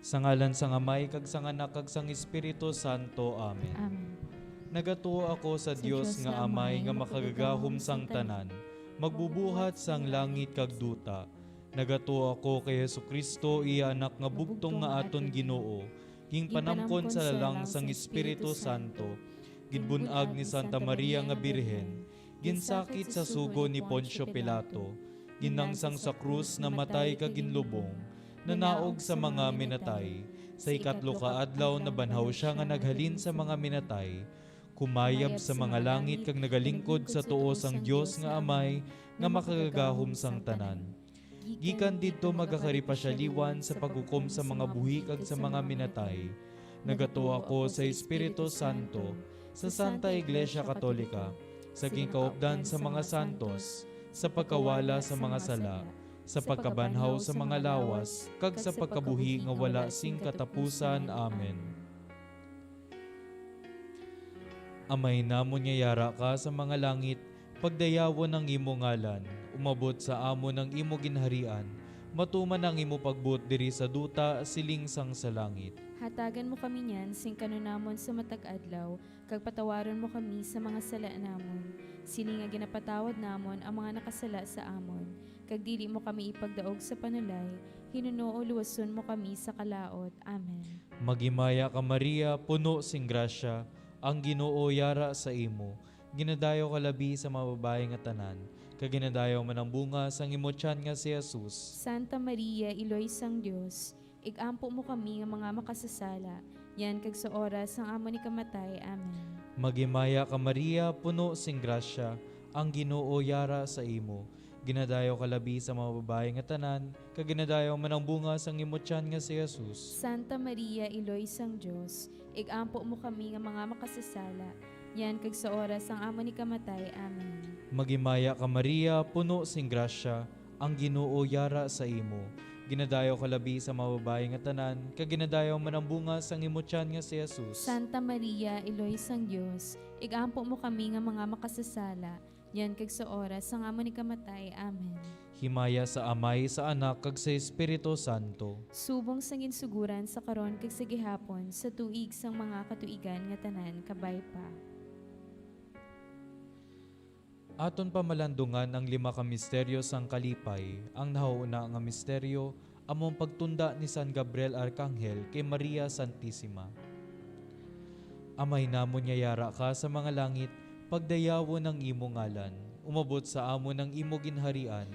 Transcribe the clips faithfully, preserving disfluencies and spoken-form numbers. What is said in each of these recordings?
Sa ngalan sang Amay, kag sang Anak, kag sang Espiritu Santo. Amen. Amen. Nagatuo ako sa Sa Dios Dios nga nga Amay, Amay, nga makagagahom makagagahom sang sang tanan, tanan, magbubuhat sang langit kag duta. Nagatuo ako kay Jesu-Cristo, iya Anak nga bugtong nga aton Ginoo, ginpanamkon sa lalang sang Espiritu Santo, ginbun-ag ni Santa Maria nga Birhen, ginsakit sa sugo ni Poncio Pilato, ginangsang sa krus, namatay kag ginlubong, nanaog sa mga minatay. Sa ikatlo ka adlaw nabanhaw sia nga naghalin sa mga minatay, kumayab sa mga langit kag nagalingkod sa tuo sang Dios nga Amay nga makagagahom sang tanan. Gikan didto magakari pa sia liwan sa paghukom sa mga buhi kag sa mga minatay. Nagatuo ako sa Espiritu Santo, sa Santa Iglesia Katolika, sa ginkaupdan sa mga santos, sa pagkawala sa mga sala, sa pagkabanhaw sa mga lawas, kag sa pagkabuhi nga wala sing katapusan. Amen. Amay namon nga yara ka sa mga langit, pagdayawon ang imo ngalan, umabot sa amon ang imo ginharian, matuman ang imo pagbuot diri sa duta siling sang sa langit. Hatagan mo kami niyan sing kanunamon sa matag adlaw, kag patawaron mo kami sa mga sala namon, siling nga ginapatawad namon ang mga nakasala sa amon, kag dili mo kami ipagdaog sa panulay, hinunoo luwason mo kami sa kalaut. Amen. Maghimaya ka, Maria, puno sing grasya, ang Ginoo yara sa imo. Ginadayaw ka labi sa mga babayi nga tanan, kag ginadayaw man ang bunga sang imo tiyan nga si Jesus. Santa Maria, Iloy sang Dios, ig-ampo mo kami nga mga makasasala, yan kag sa oras sang amon ikamatay. Amen. Maghimaya ka, Maria, puno sing grasya, ang Ginoo yara sa imo. Ginadayaw ka labi sa mga babayi nga tanan, kag ginadayaw man ang bunga sang imo tiyan nga si Jesus. Santa Maria, Iloy sang Dios, ig-ampo mo kami nga mga makasasala, yan kag sa oras sang amon ikamatay. Amen. Maghimaya ka, Maria, puno sing grasya, ang Ginoo yara sa imo. Ginadayaw ka labi sa mga babayi nga tanan, kag ginadayaw man ang bunga sang imo tiyan nga si Jesus. Santa Maria, Iloy sang Dios, ig-ampo mo kami nga mga makasasala, yan kag sa oras sang amon ikamatay. Amen. Himaya sa Amay, sa Anak, kag sa Espiritu Santo. Subong sang ginsugoran, sa karon, kag sa gihapon, sa tuig sang mga katuigan nga tanan. Kabay pa. Aton pamalandungan ang lima ka misteryo sang kalipay. Ang nahauna nga misteryo amo ang pagtunda ni San Gabriel Arkanghel kay Maria Santisima. Amay namon nga yara ka sa mga langit, pagdayawon ang imo ngalan. Umabot sa amon ang imo ginharian.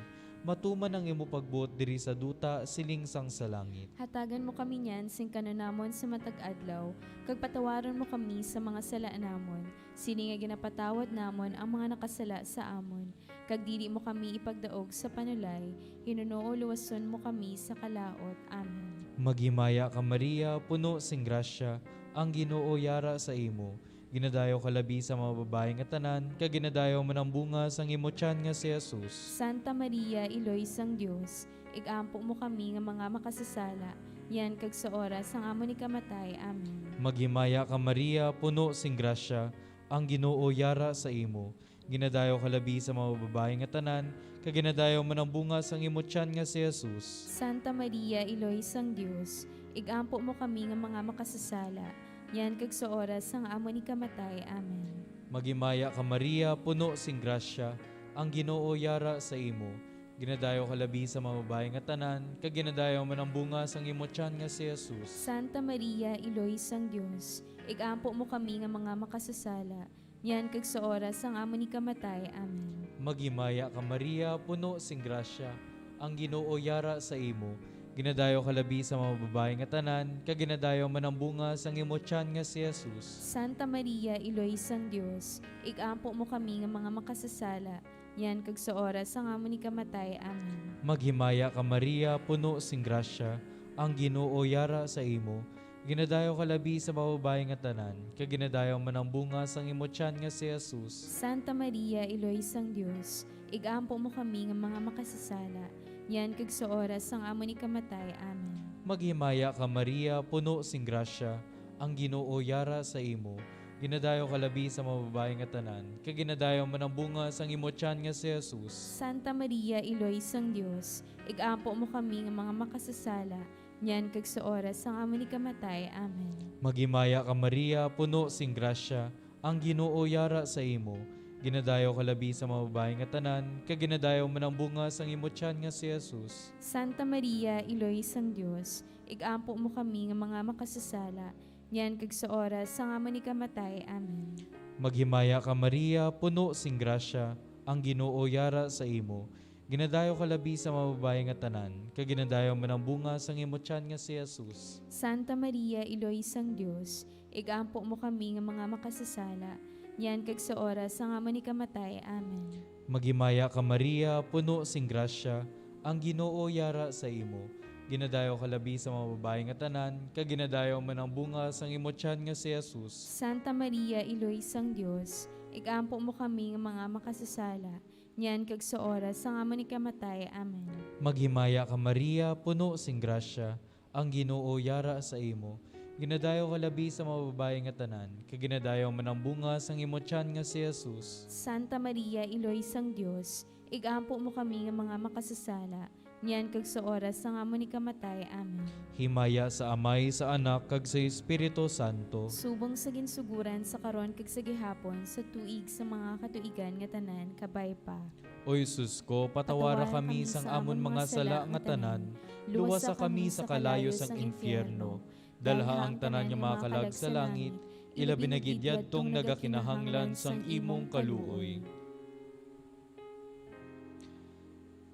Matuman ang imo pagbuot diri sa duta siling sang sa langit. Hatagan mo kami niyan sing kanunamon sa matag adlaw, kag patawaron mo kami sa mga sala namon, sining nga ginapatawad namon ang mga nakasala sa amon, kag dili mo kami ipagdaog sa panulay, hinunoo luwason mo kami sa kalaut. Amen. Maghimaya ka, Maria, puno sing grasya, ang Ginoo yara sa imo. Ginadayaw ka labi sa mga babayi nga tanan, kag ginadayaw man ang bunga sang imo tiyan nga si Jesus. Santa Maria, Iloy sang Dios, ig-ampo mo kami nga mga makasasala, yan kag sa oras sang amon ikamatay. Amen. Maghimaya ka, Maria, puno sing grasya, ang Ginoo yara sa imo. Ginadayaw ka labi sa mga babayi nga tanan, kag ginadayaw man ang bunga sang imo tiyan nga si Jesus. Santa Maria, Iloy sang Dios, ig-ampo mo kami nga mga makasasala, yan kag sa oras sang amon ikamatay. Amen. Maghimaya ka, Maria, puno sing grasya, ang Ginoo yara sa imo. Ginadayaw ka labi sa mga babayi nga tanan, kag ginadayaw man ang bunga sang imo tiyan nga si Jesus. Santa Maria, Iloy sang Dios, ig-ampo mo kami nga mga makasasala, yan kag sa oras sang amon ikamatay. Amen. Maghimaya ka, Maria, puno sing grasya, ang Ginoo yara sa imo. Ginadayaw ka labi sa mga babayi nga tanan, kag ginadayaw man ang bunga sang imo tiyan nga si Jesus. Santa Maria, Iloy sang Dios, ig-ampo mo kami nga mga makasasala, yan kag sa oras sang amon ikamatay. Amen. Maghimaya ka, Maria, puno sing grasya, ang Ginoo yara sa imo. Ginadayaw ka labi sa mga babayi nga tanan, kag ginadayaw man ang bunga sang imo tiyan nga si Jesus. Santa Maria, Iloy sang Dios, ig-ampo mo kami nga mga makasasala, yan kag sa oras sang amon ikamatay. Amen. Maghimaya ka, Maria, puno sing grasya, ang Ginoo yara sa imo. Ginadayaw ka labi sa mga babayi nga tanan, kag ginadayaw man ang bunga sang imo tiyan nga si Jesus. Santa Maria, Iloy sang Dios, ig-ampo mo kami nga mga makasasala, niyan kag sa oras sang amon ikamatay. Amen. Maghimaya ka, Maria, puno sing grasya, ang Ginoo yara sa imo. Ginadayaw ka labi sa mga babayi nga tanan, kag ginadayaw man ang bunga sang imo tiyan nga si Jesus. Santa Maria, Iloy sang Dios, igampo mo kami nga mga makasasala, niyan kag sa oras sang amon ikamatay. Amen. Maghimaya ka, Maria, puno sing grasya, ang Ginoo yara sa imo. Ginadayaw ka labi sa mga babayi nga tanan, kag ginadayaw man ang bunga sang imo tiyan nga si Jesus. Santa Maria, Iloy sang Dios, igampo mo kami nga mga makasasala, niyan kag sa oras sang amon ikamatay. Amen. Maghimaya ka, Maria, puno sing grasya, ang Ginoo yara sa imo. Ginadayaw ka labi sa mga babayi nga tanan, kag ginadayaw man ang bunga sang imo tiyan nga si Jesus. Santa Maria, Iloy sang Dios, igampo mo kami nga mga makasasala, niyan kag sa oras sang amon ikamatay. Amen. Maghimaya ka, Maria, puno sing grasya, ang Ginoo yara sa imo. Ginadayaw ka labi sa mga babayi nga tanan, kag ginadayaw man ang bunga sang imo tiyan nga si Jesus. Santa Maria, Iloy sang Dios, igampo mo kami nga mga makasasala, niyan kag sa oras sang amon ikamatay. Amen. Himaya sa Amay, sa Anak, kag sa Espiritu Santo. Subong sa ginsuguran, sa karon, kag sa gihapon, sa tuig, sa mga katuigan nga tanan, kabay pa. O Jesus ko, patawara kami sang amon mga sala nga tanan, luwasa kami sa kalayo sang infierno, dalha ang tanan nga mga kalag sa langit, ilabi na gid yadtong nagakinahanglan sang imong kaluoy.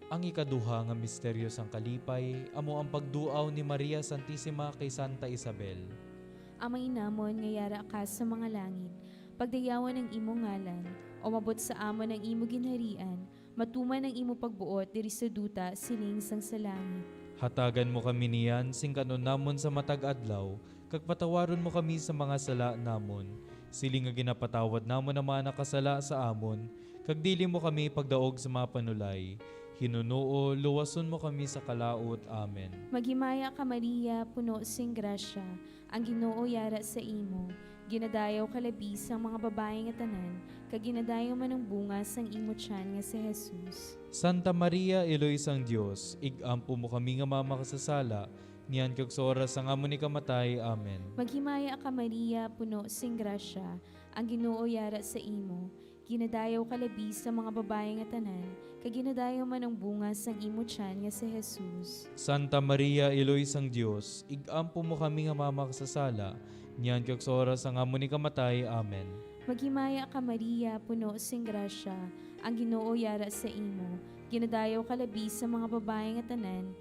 Ang ikaduha nga misteryo sang kalipay amo ang pagduaw ni Maria Santisima kay Santa Isabel. Amay namon nga yara ka sa mga langit, pagdayawan ang imo ngalan, umabot sa amon ang imo ginharian, matuman ang imo pagbuot diri sa duta siling sang sa langit. Hatagan mo kami niyan sing kan-on namon sa matag adlaw, kag patawaron mo kami sa mga sala namon, siling nga ginapatawad namon ang mga nakasala sa amon, kag dili mo kami pagdaog sa mga panulay. Hinunoo, luwason mo kami sa kalaut. Amen. Maghimaya ka, Maria, puno sing grasya, ang Ginoo yara sa imo. Ginadayaw ka labi sang mga babayi nga tanan, kag ginadayaw man ang bunga sang imo tiyan nga si Jesus. Santa Maria, Iloy sang Dios, ig-ampo mo kami nga mga makasasala, niyan kag sa oras sang amon ikamatay. Amen. Maghimaya ka, Maria, puno sing grasya, ang Ginoo yara sa imo. Ginadayaw ka labi sa mga babayi nga tanan, kag ginadayaw man ang bunga sang imo tiyan nga si Jesus. Santa Maria, Iloy sang Dios, ig-ampo mo kami nga mga makasasala, niyan kag sa oras sang amon ikamatay. Amen. Maghimaya ka, Maria, puno sing grasya, ang Ginoo yara sa imo. Ginadayaw ka labi sa mga babayi nga tanan,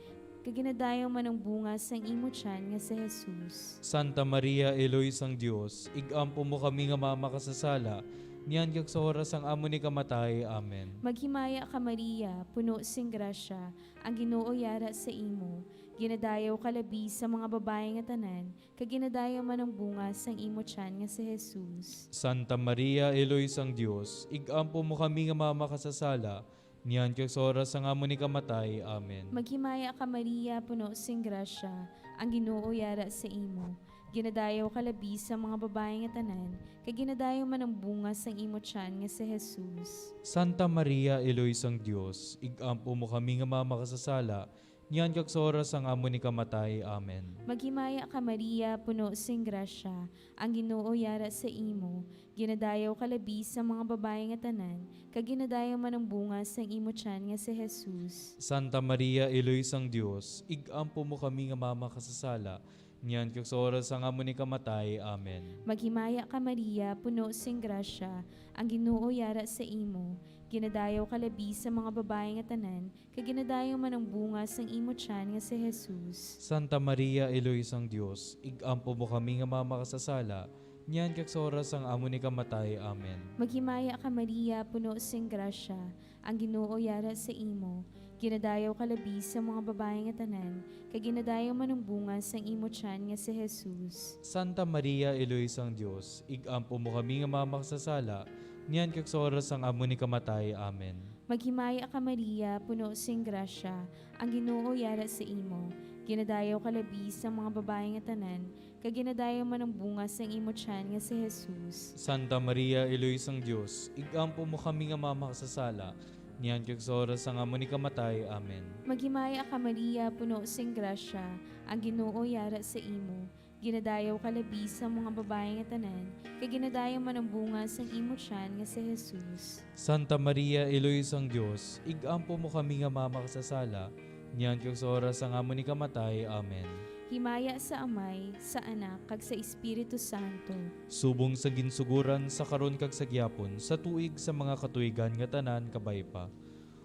kag ginadayaw man ang bunga sang imo tiyan nga si Jesus. Santa Maria, Iloy sang Dios, ig-ampo mo kami nga mga makasasala, niyan kag sa oras sang amon ikamatay. Amen. Maghimaya ka, Maria, puno sing grasya, ang Ginoo yara sa imo. Ginadayaw ka labi sa mga babayi nga tanan, kag ginadayaw man ang bunga sang imo tiyan nga si Jesus. Santa Maria, Iloy sang Dios, ig-ampo mo kami nga mga makasasala, niyan kag sa oras sang amon ikamatay. Amen. Maghimaya ka, Maria, puno sing grasya, ang Ginoo yara sa imo. Ginadayaw ka labi sa mga babayi nga tanan, kag ginadayaw man ang bunga sang imo tiyan nga si Jesus. Santa Maria, Iloy sang Dios, ig-ampo mo kami nga mga makasasala, niyan kag sa oras sang amon ikamatay. Amen. Maghimaya ka, Maria, puno sing grasya, ang Ginoo yara sa imo. Ginadayaw ka labi sa mga babayi nga tanan, kag ginadayaw man ang bunga sang imo tiyan nga si Jesus. Santa Maria, Iloy sang Dios, ig-ampo mo kami nga mga makasasala, niyan kag sa oras sang amon ikamatay. Amen. Maghimaya ka, Maria, puno sing grasya, ang Ginoo yara sa imo. Ginadayaw ka labi sa mga babayi nga tanan, kag ginadayaw man ang bunga sang imo tiyan nga si Jesus. Santa Maria, Iloy sang Dios, ig-ampo mo kami nga mga makasasala, niyan kag sa oras sang amon ikamatay. Amen. Maghimaya ka, Maria, puno sing grasya, ang Ginoo yara sa imo. Ginadayaw ka labi sa mga babayi nga tanan, kag ginadayaw man ang bunga sang imo tiyan nga si Jesus. Santa Maria, Iloy sang Dios, ig-ampo mo kami nga mga makasasala, niyan kag sa oras sang amon ikamatay. Amen. Maghimaya ka, Maria, puno sing grasya, ang Ginoo yara sa imo. Ginadayaw ka labi sa mga babayi nga tanan, kag ginadayaw man ang bunga sang imo tiyan nga si Jesus. Santa Maria, Iloy sang Dios, ig-ampo mo kami nga mga makasasala, niyan kag sa oras sang amon ikamatay. Amen. Maghimaya ka, Maria, puno sing grasya, ang Ginoo yara sa imo. Ginadayaw ka labi sa mga babayi nga tanan, kag ginadayaw man ang bunga sang imo tiyan nga si Jesus. Santa Maria, Iloy sang Dios, ig-ampo mo kami nga mga makasasala, niyan kag sa oras sang amon ikamatay. Amen. Himaya sa Amay, sa Anak, kag sa Espiritu Santo. Subong sa ginsuguran, sa karon, kag sa gihapon, sa tuig sa mga katuigan nga tanan. Kabay pa.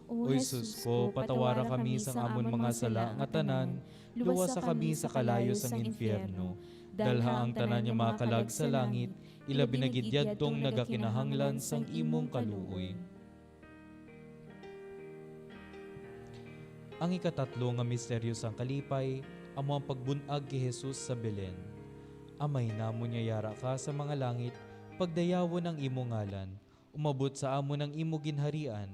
O Jesus ko, patawara kami sang amon mga sala nga tanan, luwasa kami sa kalayo sang infierno. Dalha ang tanan nga mga kalag sa langit, ilabi na gid yadtong nagakinahanglan sang imong kaluoy. Ang ikatatlo nga misteryo sang kalipay amo ang pagbun-ag kay Jesus sa Belen. Amay namon nga yara ka sa mga langit, pagdayawon ang imo ngalan. Umabot sa amon ang imo ginharian.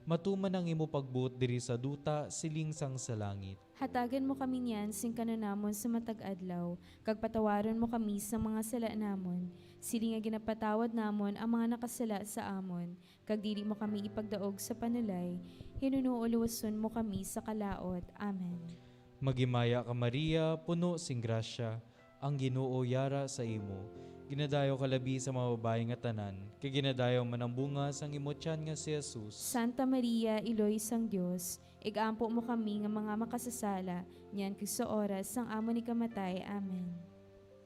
Matuman ang imo pagbuot diri sa duta, siling sang sa langit. Hatagan mo kami niyan sing kanunamon sa matag adlaw, kag patawaron mo kami sa mga sala namon, siling nga ginapatawad namon ang mga nakasala sa amon, kag dili mo kami ipagdaog sa panulay, hinuno luwason mo kami sa kalaut. Amen. Maghimaya ka, Maria, puno sing grasya, ang Ginoo yara sa imo. Ginadayaw ka labi sa mga babayi nga tanan, kag ginadayaw man ang bunga sang imo tiyan nga si Jesus. Santa Maria, Iloy sang Dios, ig-ampo mo kami nga mga makasasala, niyan kag sa oras sang amon ikamatay. Amen.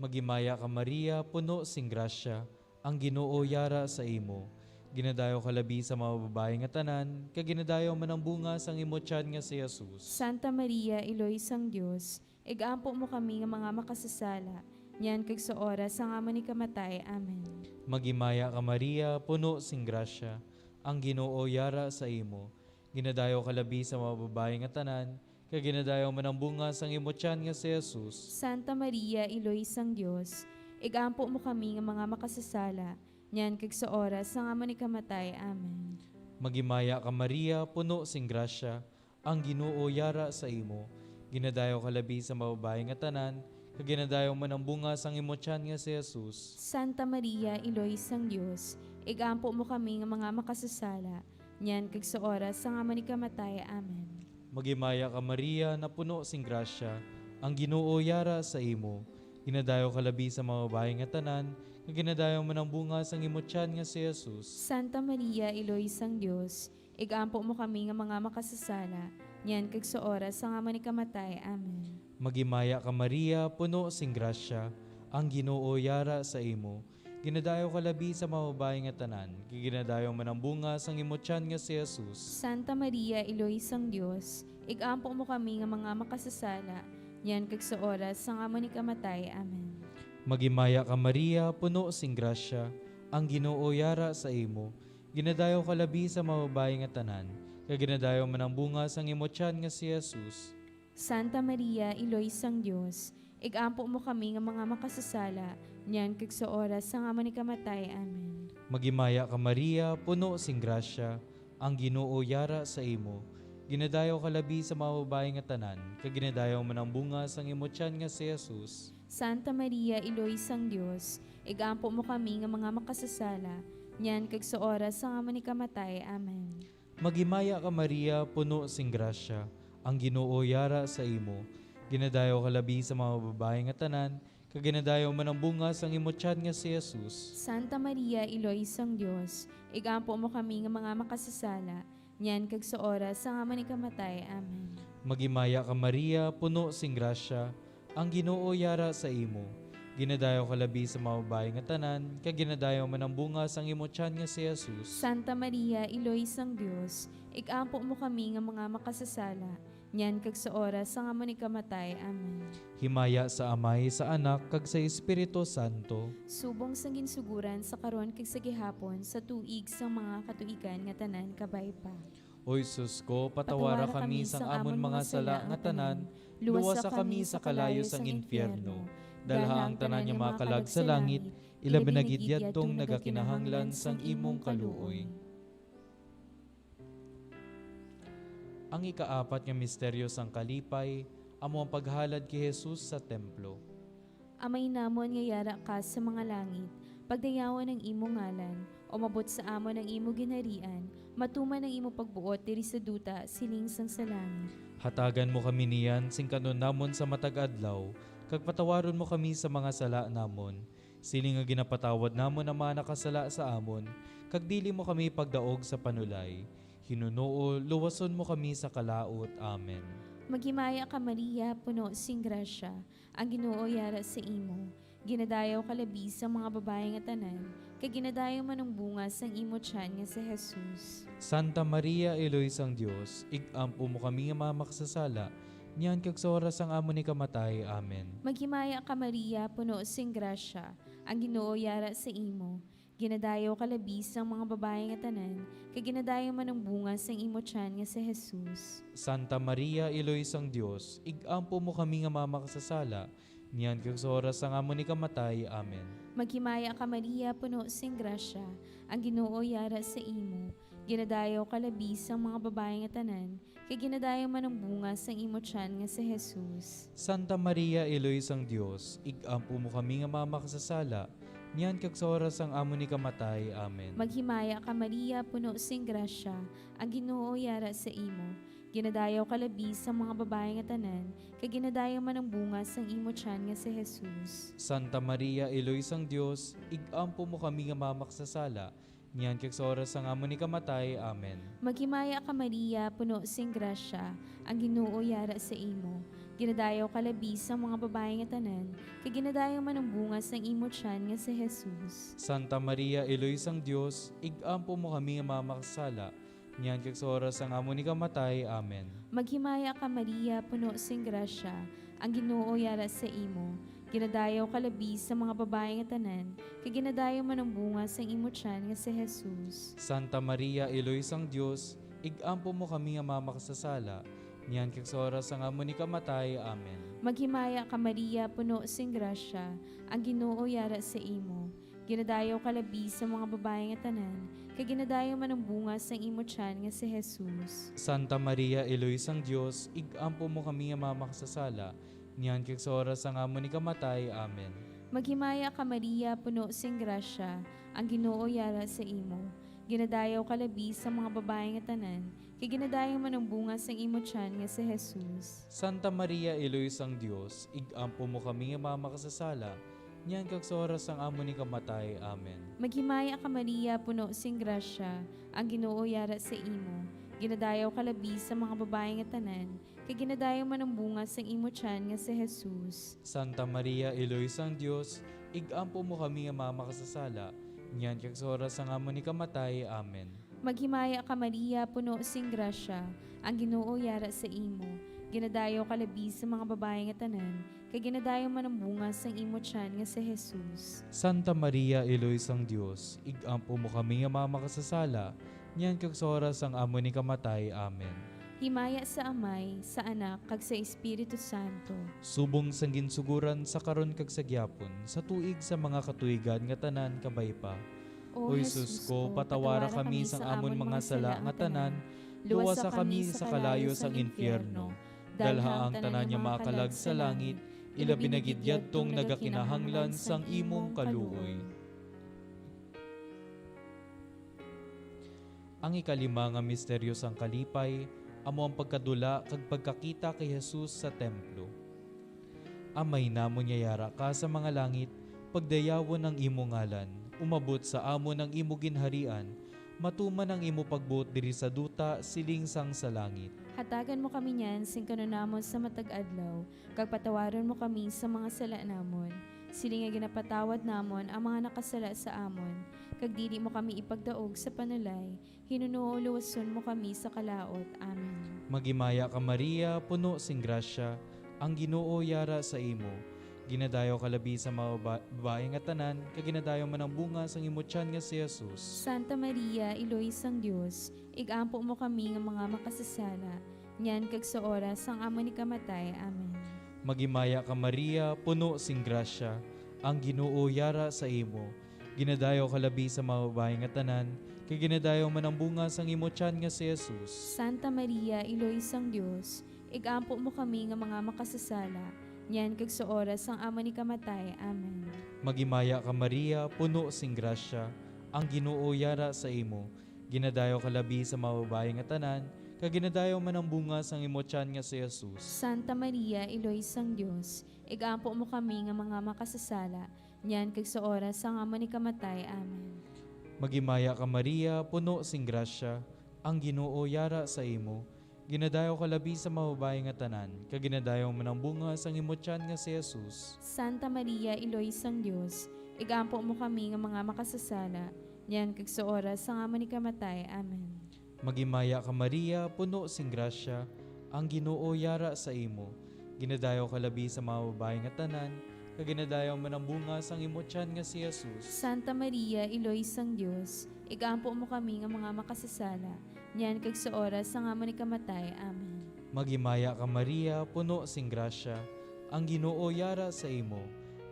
Maghimaya ka, Maria, puno sing grasya, ang Ginoo yara sa imo. Ginadayaw ka labi sa mga babayi nga tanan, kag ginadayaw man ang bunga sang imo tiyan nga si Jesus. Santa Maria, Iloy sang Dios, ig-ampo mo kami nga mga makasasala, niyan kag sa oras sang amon ikamatay. Amen. Maghimaya ka, Maria, puno sing grasya, ang Ginoo yara sa imo. Ginadayaw ka labi sa mga babayi nga tanan, kag ginadayaw man ang bunga sang imo tiyan nga si Jesus. Santa Maria, Iloy sang Dios, ig-ampo mo kami nga mga makasasala, niyan kag sa oras sang amon ikamatay. Amen. Maghimaya ka, Maria, puno sing grasya, ang Ginoo yara sa imo. Ginadayaw ka labi sa mga babayi nga tanan, kag ginadayaw man ang bunga sang imo tiyan nga si Jesus. Santa Maria, Iloy sang Dios, ig-ampo mo kami nga mga makasasala, niyan kag sa oras sang amon ikamatay. Amen. Maghimaya ka, Maria, napuno sing grasya, ang Ginoo yara sa imo. Ginadayaw ka labi sa mga babayi nga tanan, kag ginadayaw man ang bunga sang imo tiyan nga si Jesus. Santa Maria, Iloy sang Dios, ig-ampo mo kami nga mga makasasala, niyan kag sa oras sang amon ikamatay. Amen. Maghimaya ka, Maria, puno sing grasya, ang Ginoo yara sa imo. Ginadayaw ka labi sa mga babayi nga tanan, kag ginadayaw man ang bunga sang imo tiyan nga si Jesus. Santa Maria, Iloy sang Dios, ig-ampo mo kami nga mga makasasala, niyan kag sa oras sang amon ikamatay. Amen. Maghimaya ka, Maria, puno sing grasya, ang Ginoo yara sa imo. Ginadayaw ka labi sa mga babayi nga tanan, kag ginadayaw man ang bunga sang imo tiyan nga si Jesus. Santa Maria, Iloy sang Dios, ig-ampo mo kami nga mga makasasala, niyan kag sa oras sang amon ikamatay. Amen. Maghimaya ka, Maria, puno sing grasya, ang Ginoo yara sa imo. Ginadayaw ka labi sa mga babayi nga tanan, kag ginadayaw man ang bunga sang imo tiyan nga si Jesus. Santa Maria, Iloy sang Dios, ig-ampo mo kami nga mga makasasala, niyan kag sa oras sang amon ikamatay. Amen. Maghimaya ka, Maria, puno sing grasya, ang Ginoo yara sa imo. Ginadayaw ka labi sa mga babayi nga tanan, kag ginadayaw man ang bunga sang imo tiyan nga si Jesus. Santa Maria, Iloy sang Dios, ig-ampo mo kami nga mga makasasala, niyan kag sa oras sang amon ikamatay. Amen. Maghimaya ka, Maria, puno sing grasya, ang Ginoo yara sa imo. Ginadayaw ka labi sa mga babayi nga tanan, kag ginadayaw man ang bunga sang imo tiyan nga si Jesus. Santa Maria, Iloy sang Dios, ig-ampo mo kami nga mga makasasala, niyan kag sa oras sang amon ikamatay. Amen. Himaya sa Amay, sa Anak, kag sa Espiritu Santo. Subong sang ginsuguran, sa karon, kag sa gihapon, sa tuig sang mga katuigan nga tanan. Kabay pa. O Jesus ko, patawara kami sang amon mga sala nga tanan, luwasa kami sa kalayo sang infierno, dalha ang tanan nga mga kalag sa langit, ilabi na gid yadtong nagakinahanglan sang imong kaluoy. Ang ikaapat nga misteryo sang kalipay amo ang paghalad kay Jesus sa templo. Amay namon nga yara ka sa mga langit, pagdayawon ang imo ngalan, umabot sa amon ang imo ginharian, Matuman ang imo pagbuot diri sa duta, siling sang sa langit. Hatagan mo kami niyan sing kan-on namon sa matag adlaw, kag patawaron mo kami sa mga sala namon, siling nga ginapatawad namon ang mga nakasala sa amon, kag dili mo kami pagdaog sa panulay. Hinunoo, luwason mo kami sa kalaut. Amen. Maghimaya ka, Maria, puno sing grasya, ang Ginoo yara sa imo. Ginadayaw ka labi sang mga babayi nga tanan, kag ginadayaw man ang bunga sang imo tiyan nga si Jesus. Santa Maria, Iloy sang Dios, ig-ampo mo kami nga mga makasasala, niyan kag sa oras sang amon ikamatay. Amen. Maghimaya ka, Maria, puno sing grasya, ang Ginoo yara sa imo. Ginadayaw ka labi sang mga babayi nga tanan, kag ginadayaw man ang bunga sang imo tiyan nga si Jesus. Santa Maria, Iloy sang Dios, ig-ampo mo kami nga mga makasasala, niyan kag sa oras sang amon ikamatay. Amen. Maghimaya ka, Maria, puno sing grasya, ang Ginoo yara sa imo. Ginadayaw ka labi sang mga babayi nga tanan, kag ginadayaw man ang bunga sang imo tiyan nga si Jesus. Santa Maria, Iloy sang Dios, ig-ampo mo kami nga mga makasasala, niyan kag sa oras sang amon ikamatay. Amen. Maghimaya ka, Maria, puno sing grasya, ang Ginoo yara sa imo. Ginadayaw ka labi sang mga babayi nga tanan, kag ginadayaw man ang bunga sang imo tiyan nga si Jesus. Santa Maria, Iloy sang Dios, ig-ampo mo kami nga mga makasasala, niyan kag sa oras sang amon ikamatay. Amen. Maghimaya ka, Maria, puno sing grasya, ang Ginoo yara sa imo. Ginadayaw ka labi sang mga babayi nga tanan, kag ginadayaw man ang bunga sang imo tiyan nga si Jesus. Santa Maria, Iloy sang Dios, ig-ampo mo kami nga mga makasasala, niyan kag sa oras sang amon ikamatay. Amen. Maghimaya ka, Maria, puno sing grasya, ang Ginoo yara sa imo. Ginadayaw ka labi sa mga babayi nga tanan, kag ginadayaw man ang bunga sang imo tiyan nga si Jesus. Santa Maria, Iloy sang Dios, ig-ampo mo kami nga mga makasasala, niyan kag sa oras sang amon ikamatay. Amen. Maghimaya ka, Maria, puno sing grasya, ang Ginoo yara sa imo. Ginadayaw ka labi sa mga babayi nga tanan, kag ginadayaw man ang bunga sang imo tiyan nga si Jesus. Santa Maria, Iloy sang Dios, ig-ampo mo kami nga mga makasasala, niyan kag sa oras sang amon ikamatay. Amen. Maghimaya ka, Maria, puno sing grasya, ang Ginoo yara sa imo. Ginadayaw ka labi sa mga babayi nga tanan, kag ginadayaw man ang bunga sang imo tiyan nga si Jesus. Santa Maria, Iloy sang Dios, ig-ampo mo kami nga mga makasasala, niyan kag sa oras sang amon ikamatay. Amen. Maghimaya ka, Maria, puno sing grasya, ang Ginoo yara sa imo. Ginadayaw ka labi sa mga babayi nga tanan, kag ginadayaw man ang bunga sang imo tiyan nga si Jesus. Santa Maria, Iloy sang Dios, ig-ampo mo kami nga mga makasasala, niyan kag sa oras sang amon ikamatay. Amen. Maghimaya ka, Maria, puno sing grasya, ang Ginoo yara sa imo. Ginadayaw ka labi sa mga babayi nga tanan, kag ginadayaw man ang bunga sang imo tiyan nga si Jesus. Santa Maria, Iloy sang Dios, ig-ampo mo kami nga mga makasasala, niyan kag sa oras sang amon ikamatay. Amen. Himaya sa Amay, sa Anak, kag sa Espiritu Santo. Subong sang ginsugoran, sa karon kag sa gihapon, sa tuig sa mga katuigan nga tanan kabay pa. O Jesus ko, patawara kami sang amon mga sala nga tanan, luwasa kami sa kalayo sang infierno, dalha ang tanan nga mga kalag sa langit, ilabi na gid yadtong nagakinahanglan sang imong kaluoy. Ang ikalima nga misteryo sang kalipay amo ang pagkadula kag pagkakita kay Jesus sa templo. Amay namon nga yara ka sa mga langit, pagdayawon ang imo ngalan, umabot sa amon ang imo ginharian, matuman ang imo pagbuot diri sa duta, siling sang sa langit. Hatagan mo kami niyan sing kan-on namon sa matag adlaw, kag patawaron mo kami sa mga sala namon, siling nga ginapatawad namon ang mga nakasala sa amon, kag dili mo kami ipagdaog sa panulay, hinunoo luwason mo kami sa kalaut. Amen. Maghimaya ka, Maria, puno sing grasya, ang Ginoo yara sa imo. Ginadayaw ka labi sa mga baba-, babayi nga tanan, kag ginadayaw man ang bunga sang imo tiyan nga si Jesus. Santa Maria, Iloy sang Dios, ig-ampo mo kami nga mga makasasala, niyan kag sa oras sang amon ikamatay. Amen. Maghimaya ka, Maria, puno sing grasya, ang Ginoo yara sa imo. Ginadayaw ka labi sa mga babayi nga tanan, kag ginadayaw man ang bunga sang imo tiyan nga si Jesus. Santa Maria, Iloy sang Dios, ig-ampo mo kami nga mga makasasala, niyan kag sa oras sang amon ikamatay. Amen. Maghimaya ka, Maria, puno sing grasya, ang Ginoo yara sa imo. Ginadayaw ka labi sa mga babayi nga tanan, kag ginadayaw man ang bunga sang imo tiyan nga si Jesus. Santa Maria, Iloy sang Dios, igampo mo kami nga mga makasasala, niyan kag sa oras sang amon ikamatay. Amen. Maghimaya ka, Maria, puno sing grasya, ang Ginoo yara sa imo. Ginadayaw ka labi sa mga babayi nga tanan, kag ginadayaw man ang bunga sang imo tiyan nga si Jesus. Santa Maria, Iloy sang Dios, igampo mo kami nga mga makasasala, niyan kag sa oras sang amon ikamatay. Amen. Maghimaya ka, Maria, puno sing grasya, ang Ginoo yara sa imo. Ginadayaw ka labi sa mga babayi nga tanan, kag ginadayaw man ang bunga sang imo tiyan nga si Jesus. Santa Maria, Iloy sang Dios, igampo mo kami nga mga makasasala, niyan kag sa oras sang amon ikamatay. Amen. Maghimaya ka, Maria, puno sing grasya, ang Ginoo yara sa imo.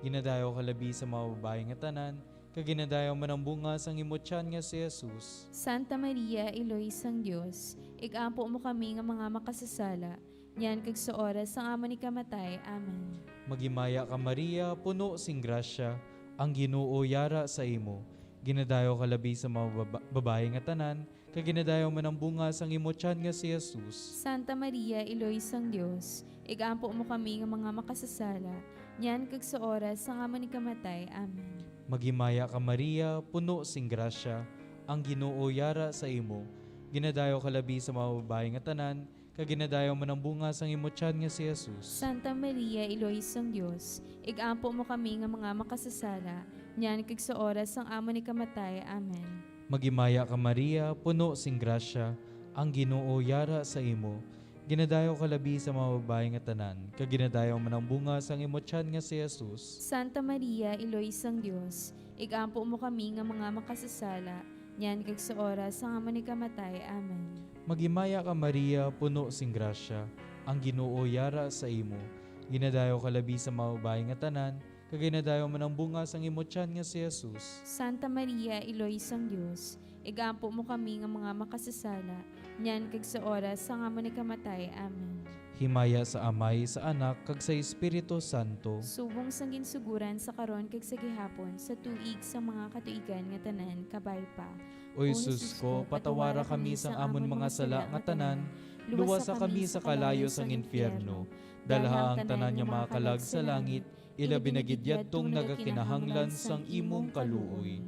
Ginadayaw ka labi sa mga babayi nga tanan, kag ginadayaw man ang bunga sang imo tiyan nga si Jesus. Santa Maria, Iloy sang Dios, igampo mo kami nga mga makasasala, niyan kag sa oras sang amon ikamatay. Amen. Maghimaya ka, Maria, puno sing grasya, ang Ginoo yara sa imo. Ginadayaw ka labi sa mga baba-, babayi nga tanan, kag ginadayaw man ang bunga sang imo tiyan nga si Jesus. Santa Maria, Iloy sang Dios, igampo mo kami nga mga makasasala, niyan kag sa oras sang amon ikamatay. Amen. Maghimaya ka, Maria, puno sing grasya, ang Ginoo yara sa imo. Ginadayaw ka labi sa mga babayi nga tanan, kag ginadayaw man ang bunga sang imo tiyan nga si Jesus. Santa Maria, Iloy sang Dios, igampo mo kami nga mga makasasala, niyan kag sa oras sang amon ikamatay. Amen. Maghimaya ka, Maria, puno sing grasya, ang Ginoo yara sa imo. Ginadayaw ka labi sa mga babayi nga tanan, kag ginadayaw man ang bunga sang imo tiyan nga si Jesus. Santa Maria, Iloy sang Dios, igampo mo kami nga mga makasasala, niyan kag sa oras sang amon ikamatay. Amen. Maghimaya ka, Maria, puno sing grasya, ang Ginoo yara sa imo. Ginadayaw ka labi sa mga babayi nga tanan, kag ginadayaw man ang bunga sang imo tiyan nga si Jesus. Santa Maria, Iloy sang Dios, igampo mo kami nga mga makasasala, niyan kag sa oras sang amon ikamatay. Amen. Himaya sa Amay, sa Anak, kag sa Espiritu Santo. Subong sang ginsuguran, sa karon, kag sa gihapon, sa tuig sang mga katuigan nga tanan. Kabay pa. O Jesus ko, patawara kami sang amon mga sala nga tanan, luwasa kami sa kalayo sang infierno, dalha ang tanan nga mga kalag sa langit, ilabi na gid yadtong nagakinahanglan sang imong kaluoy.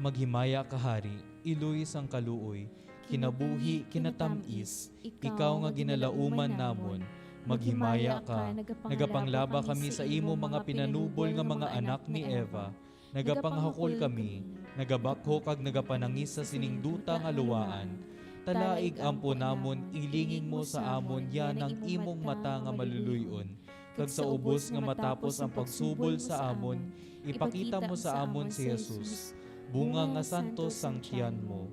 Maghimaya ka, Hari, iloy sang kaluoy, kinabuhi, kinatamis, ikaw nga ginalauman namon. Maghimaya ka, nagapanglaba kami sa imo mga pinanubol nga mga anak ni Eva. Nagapangahukol kami, nagabakhok kag nagapanangis sa sining duta nga luwaan. Talaig ampo namon, ilingig mo sa amon yan ang imong mata nga maluluy-on, kag sa ubos nga matapos ang pagsubol sa amon, ipakita mo sa amon si Jesus, bunga nga santos sang tiyan mo.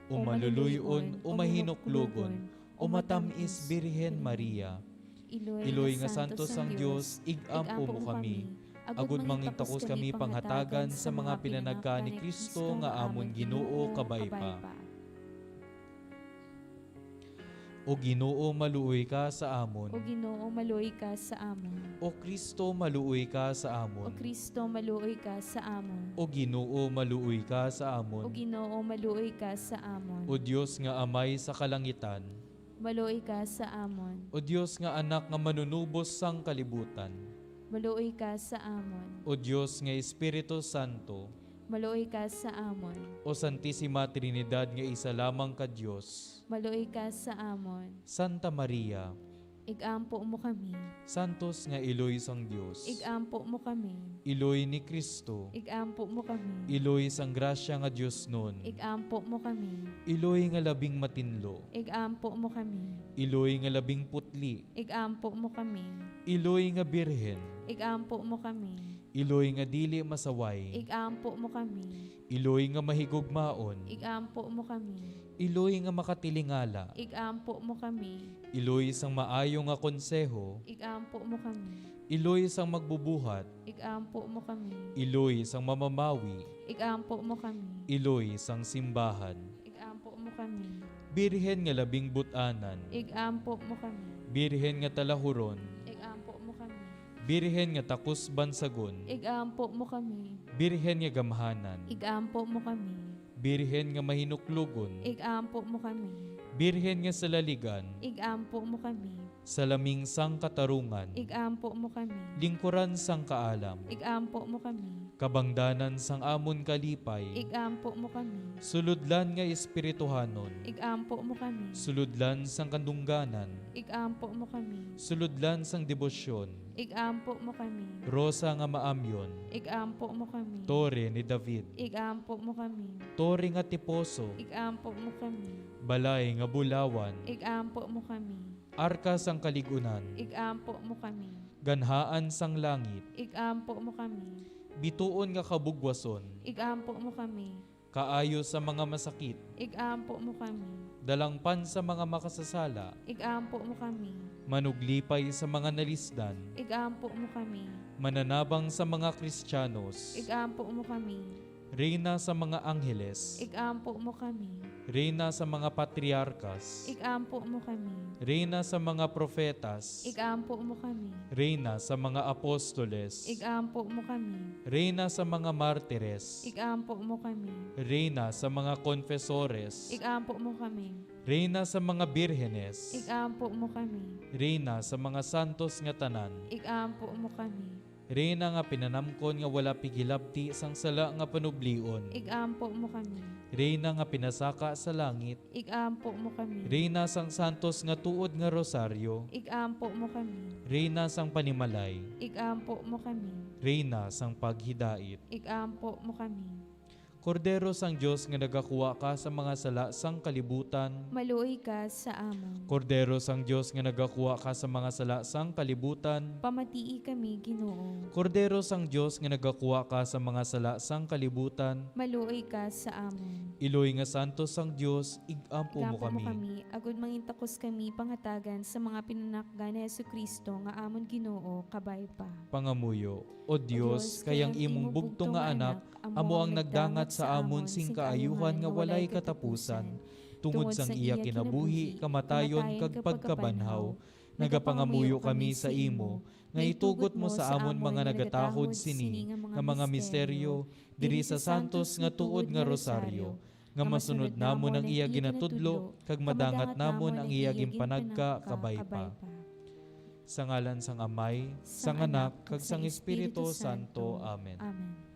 O maluluy-on, o mahinuklogon, o matam-is Birhen Maria. Iloy nga santos sang Dios, ig-ampo mo kami, agud mangin takos kami panghatagan sa mga pinanagka ni Cristo nga amon Ginoo. Kabay pa. O Ginoo, maluoy ka sa amon. O Ginoo, maluoy ka sa amon. O Cristo, maluoy ka sa amon. O Cristo, maluoy ka sa amon. O Ginoo, maluoy ka sa amon. O Ginoo, maluoy ka sa amon. O Dios nga Amay sa kalangitan. Maluoy ka sa amon. O Dios nga Anak nga Manunubos sang kalibutan. Maluoy ka sa amon. O Dios nga Espiritu Santo. Maluoy ka sa amon. O Santisima Trinidad nga isa lamang ka Dios. Maluoy ka sa amon. Santa Maria. Ig-ampo mo kami. Santos nga iloy sang Dios. Ig-ampo mo kami. Iloy ni Cristo. Ig-ampo mo kami. Iloy sang grasya nga diosnon. Ig-ampo mo kami. Iloy nga labing matinlo. Ig-ampo mo kami. Iloy nga labing putli. Ig-ampo mo kami. Iloy nga birhen. Ig-ampo mo kami. Iloy nga dili masaway. Ig-ampo mo kami. Iloy nga mahigugmaon. Ig-ampo mo kami. Iloy nga makatilingala. Ig-ampo mo kami. Iloy sang maayo nga konseho. Ig-ampo mo kami. Iloy sang magbubuhat. Ig-ampo mo kami. Iloy sang mamamawi. Ig-ampo mo kami. Iloy sang simbahan. Ig-ampo mo kami. Birhen nga labing but-anan. Ig-ampo mo kami. Birhen nga talahuron. Ig-ampo mo kami. Birhen nga takos bansagon. Ig-ampo mo kami. Birhen nga gamhanan. Ig-ampo mo kami. Birhen nga mahinuklogon, ig-ampo mo kami. Birhen nga salaligan, ig-ampo mo kami. Salaming sang katarungan, ig-ampo mo kami. Lingkuran sang kaalam, ig-ampo mo kami. Kabangdanan sang amon kalipay, ig-ampo mo kami. Sulodlan nga espirituhanon, ig-ampo mo kami. Sulodlan sang kadungganan, ig-ampo mo kami. Sulodlan sang debosyon, ig-ampo mo kami. Rosa nga maamyon, ig-ampo mo kami. Tore ni David, ig-ampo mo kami. Tore nga tiposo, ig-ampo mo kami. Balay nga bulawan, ig-ampo mo kami. Arka sang kalig-unan, ig-ampo mo kami. Ganhaan sang langit, ig-ampo mo kami. Bituon nga kabugwason, ig-ampo mo kami. Kaayo sa mga masakit, ig-ampo mo kami. Dalangpan sa mga makasasala, ig-ampo mo kami. Manuglipay sa mga nalisdan, ig-ampo mo kami. Mananabang sa mga Kristiyanos, ig-ampo mo kami. Reyna sa mga angheles, ig-ampo mo kami. Reyna sa mga patriarkas, ig-ampo mo kami. Reyna sa mga profetas, ig-ampo mo kami. Reyna sa mga apostoles, ig-ampo mo kami. Reyna sa mga martires, ig-ampo mo kami. Reyna sa mga konfesores, ig-ampo mo kami. Reyna sa mga birhenes, ig-ampo mo kami. Reyna sa mga santos nga tanan, ig-ampo mo kami. Reyna nga pinanamkon nga wala pigilabti sang sala nga panublion, ig-ampo mo kami. Reyna nga pinasaka sa langit, ig-ampo mo kami. Reyna sang santos nga tuod nga rosaryo, ig-ampo mo kami. Reyna sang panimalay, ig-ampo mo kami. Reyna sang paghidait, ig-ampo mo kami. Kordero sang Dios nga nagakuha ka sa mga sala sang kalibutan, maluoy ka sa amon. Kordero sang Dios nga nagakuha ka sa mga sala sang kalibutan, pamatii kami, Ginoo. Kordero sang Dios nga nagakuha ka sa mga sala sang kalibutan, maluoy ka sa amon. Iloy nga santos sang Dios, ig-ampo mo kami. Ig-ampo mo kami, agod mangintakos kami pangatagan sa mga pinanakgan ni Jesu-Cristo nga amon Ginoo, kabay pa. Pangamuyo. O Dios, kay ang imong bugtong nga Anak amo ang nagdangat sa amon sing kaayuhan nga walay katapusan, tungod sang iya kinabuhi, kamatayon, kag pagkabanhaw. Nagapangamuyo kami sa imo nga itugot mo sa amon mga nagatahod sini nga mga misteryo diri sa santos nga tuod nga rosaryo, nga masunod namon ang iya ginatudlo, kag madangat namon ang iya ginpanagka kabay pa. Sa ngalan sang Amay, sang Anak, kag sang Espiritu Santo. Amen. Amen.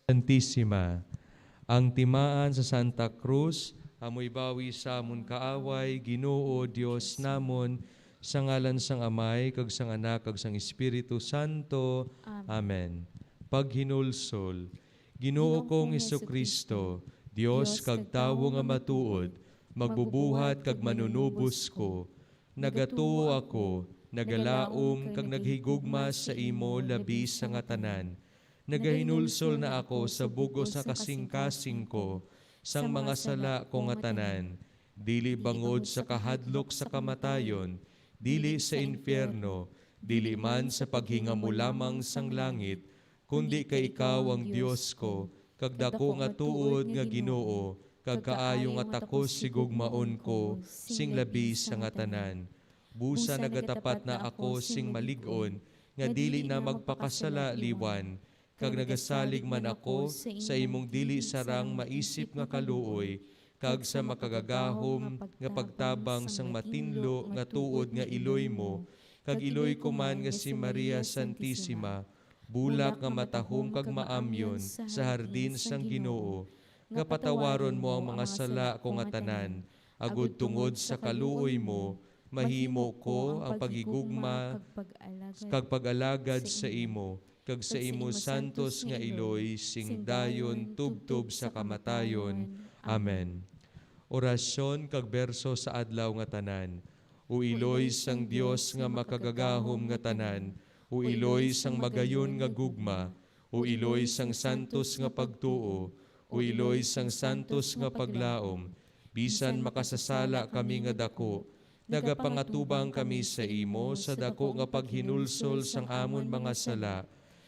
Santisima. Ang timaan sa Santa Cruz amoy bawi sa amon kaaway, Ginoo Dios namon, sa ngalan sang Amay, kag sang Anak, kag sang Espiritu Santo. Amen. Amen. Paghinulsol. Ginoo kong Jesucristo, Dios kag tawo nga matuod, magbubuhat kag manunubos ko, nagatuo ako, nagalaom kag naghigugma sa imo labi sa nga tanan. Nagahinulsol na ako sa bug-os nga kasingkasing ko, sang mga sala ko nga tanan, dili bangod sa kahadlok sa kamatayon, dili sa infierno, dili man sa paghinamo lamang sang langit, kundi kay ikaw ang Dios ko, kag daku nga tuod nga Ginoo, kag kaayo nga takos higugmaon ko sing labi sa nga tanan. Busa nagatapat na ako sing malig-on, nga dili na magpakasala liwan, kag nagasalig man ako sa imong dili sarang maisip nga kaluoy, kag sa makagagahom nga pagtabang sang matinlo nga tuod nga iloy mo, kag iloy ko man nga si Maria Santisima, bulak nga matahom kag maamyon sa hardin sang Ginoo, nga patawaron mo ang mga sala ko nga tanan, agud tungod sa kaluoy mo, mahimo ko ang paghigugma kag pag-alagad sa imo, kag sa imo santos nga iloy sing dayon tubtob sa kamatayon. Amen. Orasyon kag berso sa adlaw nga tanan. O iloy sang Dios nga makagagahom nga tanan, o iloy sang magayon nga gugma, o iloy sang santos nga pagtuo, o iloy sang santos nga paglaom, bisan makasasala kami nga daku, nagapangatubang kami sa imo sa daku nga paghinulsol sang amon mga sala,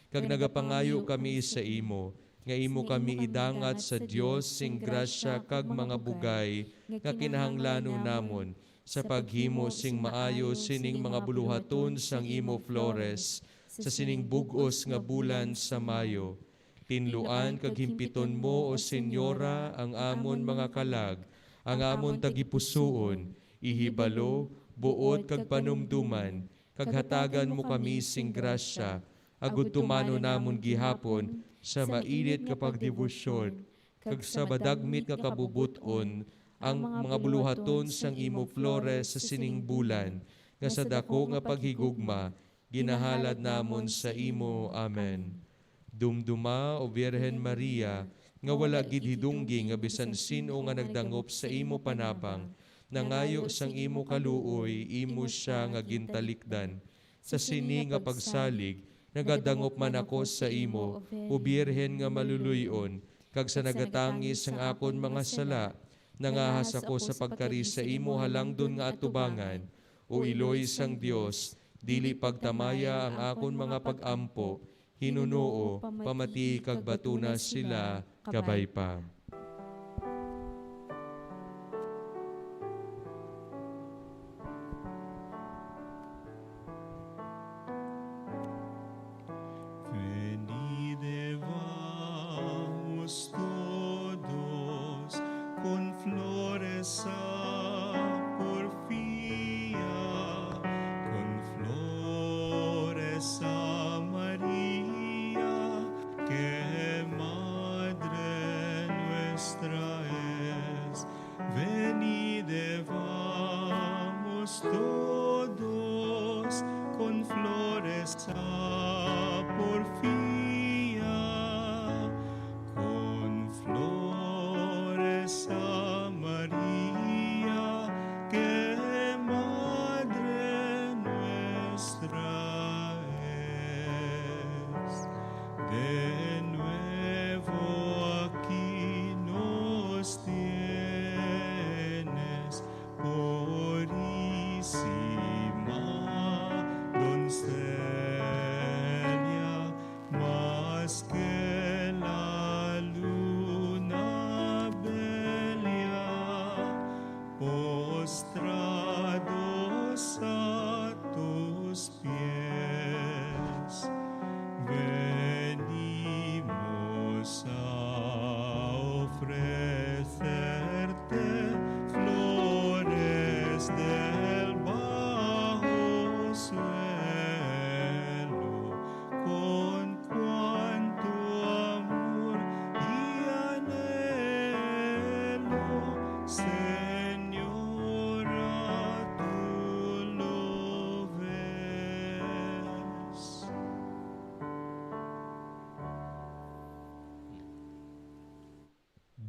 kag nagapangayo kami sa imo nga imo kami idangat sa Dios sing grasya kag mga bugay nga kinahanglanon namon, sa paghimo sing maayo sining mga buluhaton sang imo flores sa sining bug-os nga bulan sa Mayo. Tinluan kag himpiton mo, O Señora, ang amon mga kalag, ang amon tagipusoon, ihibalo, buot kag panumdoman, kag hatagan mo kami sing grasya, agud tumanon namon gihapon sa mainit nga pagdebosyon kag sa madagmit nga kabubot-on ang mga buluhaton sang imo flores sa sining bulan, nga sa daku nga paghigugma ginahalad namon sa imo. Amen. Dumduma, O Birhen Maria, nga wala gid hidunggi nga bisan sin-o nga nagdangop sa imo panabang, nangayo sang imo kaluoy, imo sia nga gintalikdan. Sa sini nga pagsalig, nagadangop man ako sa imo, O Birhen nga maluluy-on, kag sa nagatangis sang akon mga sala, nangahas ako sa pagkari sa imo halangdon nga atubangan. O iloy sang Dios, dili pagtamaya ang akon mga pag-ampo, hinunoo, pamati kag batuna sila kabay pa. Venid, evamus todos, con flores a porfia, con flores a Maria, que madre nuestra es. Venid, evamus todos, con flores a porfia, con flores a Maria, que madre nuestra es. De nuevo aquí nos tienes, purísima doncella, más que la luna bella, postrados a tus pies. Venid,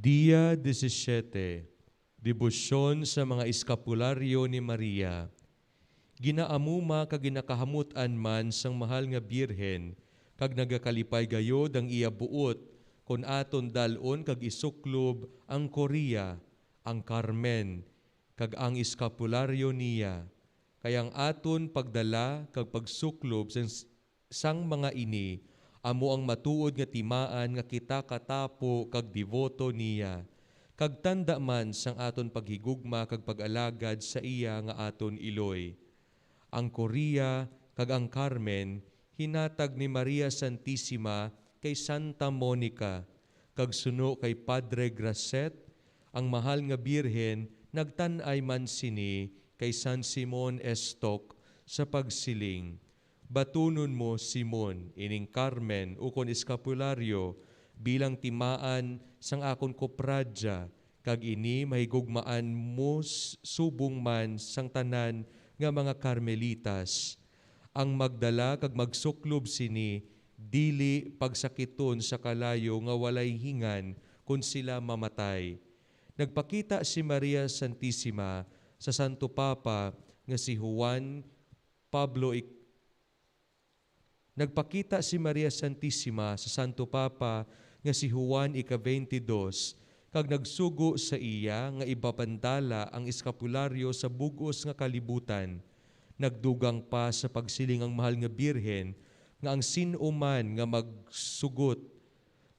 Dia disisiete, debosyon sa mga eskapularyo ni Maria. Ginaamuma kag ginakahamut-an man sang Mahal nga Birhen, kag nagakalipay gayod ang iya buot kon aton dal-on kag isuklob ang Korea, ang Carmen, kag ang eskapularyo niya. Kay ang aton pagdala kag pagsuklob sang, sang mga ini amo ang matuod nga timaan nga kita katapo kag deboto niya, kag tanda man sang aton paghigugma kag pag-alagad sa iya nga aton iloy. Ang Korea kag ang Carmen hinatag ni Maria Santisima kay Santa Monica, kag suno kay Padre Grasset, ang Mahal nga Birhen nagtan-ay man sini kay San Simon Stock sa pagsiling, "Batunon mo, Simon, ining Carmen ukon eskapularyo bilang timaan sang akon kopradya, kag ini mahigugmaan mo s-, subong man sang tanan nga mga Carmelitas. Ang magdala kag magsuklob sini dili pagsakiton sa kalayo nga walay hingan kon sila mamatay." Nagpakita si Maria Santisima sa Santo Papa nga si Juan Pablo Ik-, Nagpakita si Maria Santisima sa Santo Papa nga si Juan ika-twenty-dos, kag nagsugo sa iya nga ibabandala ang eskapularyo sa bug-os nga kalibutan. Nagdugang pa sa pagsiling ang Mahal nga Birhen nga ang sin-o man nga magsugot,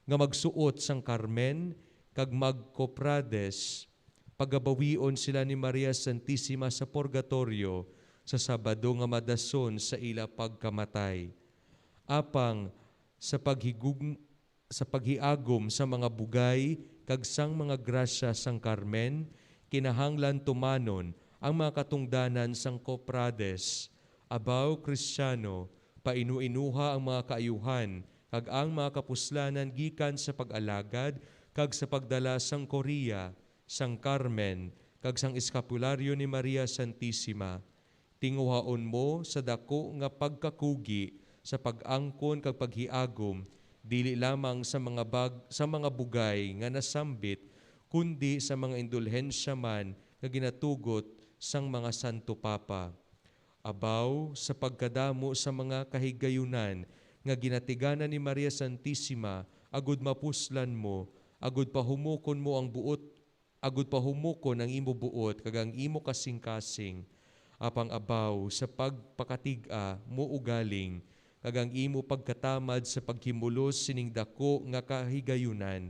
nga magsuot sang Carmen kag magkoprades, pagabawion sila ni Maria Santisima sa purgatorio sa Sabado nga madason sa ila pagkamatay. Apang sa paghigug-, sa paghiagom sa mga bugay kag sang mga grasya sang Carmen, kinahanglan tumanon ang mga katungdanan sang koprades. Abaw, Kristiano, painuinuha ang mga kaayuhan kag ang mga kapuslanan gikan sa pag-alagad kag sa pagdala sang Korea, sang Carmen, kag sang eskapularyo ni Maria Santisima. Tinguhaon mo sa daku nga pagkakugi sa pag-angkon kag paghiagom, dili lamang sa mga bag-, sa mga bugay nga nasambit, kundi sa mga indulhensya man nga ginatugot sang mga Santo Papa. Abaw, sa pagkadamo sa mga kahigayunan nga ginatiganan ni Maria Santisima, agud mapuslan mo, agud pahumukon mo ang buot, agud pahumukon ang imo buot kag ang imo kasingkasing. Apang abaw, sa pagpakatig-a mo ugaling, kag ang imo pagkatamad sa paghimulos sining daku nga kahigayunan,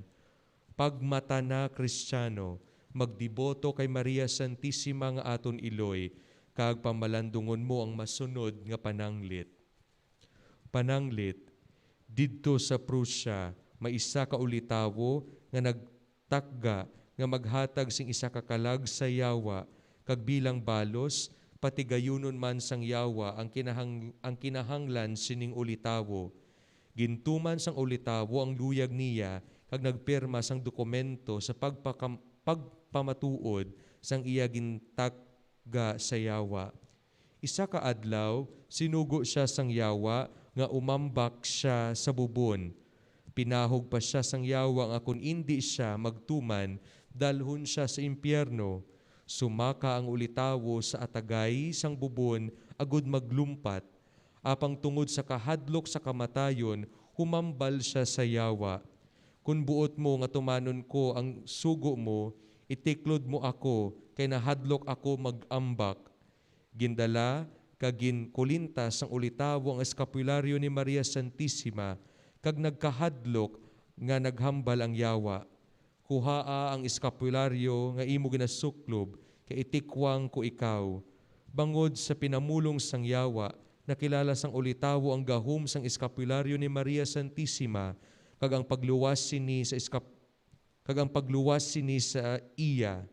pagmatana, Kristiano, magdeboto kay Maria Santisima nga aton iloy, kag pamalandungon mo ang masunod nga pananglit. Pananglit, didto sa Prussia, may isa ka ulitawo nga nagtakga nga maghatag sing isa ka kalag sa yawa, kag bilang balos, patigayunon man sang yawa ang kinahang-, ang kinahanglan sining ulitawo. Gintuman sang ulitawo ang luyag niya kag nagpirma sang dokumento sa pagpakam-, pagpamatuod sang iya gintakga sa yawa. Isa ka adlaw, sinugo sia sang yawa nga umambak sia sa bubon. Pinahog pa sia sang yawa nga kon indi sia magtuman, dalhon sia sa impiyerno. Sumaka ang ulitawo sa atagay sang bubon agud maglumpat. Apang tungod sa kahadlok sa kamatayon, humambal sia sa yawa, "Kon buot mo nga tumanon ko ang sugo mo, itiklod mo ako, kay nahadlok ako mag-ambak." Gindala kag ginkulintas sang ulitawo ang eskapularyo ni Maria Santisima, kag nagkahadlok nga naghambal ang yawa, "Kuhaa ang eskapularyo nga imo ginasuklob, kay itikwang ko ikaw." Bangod sa pinamulong sang yawa, nakilala sang ulitawo ang gahom sang eskapularyo ni Maria Santisima, kag ang pagluwas sini sa eskap-, kag ang pagluwas sini sa iya.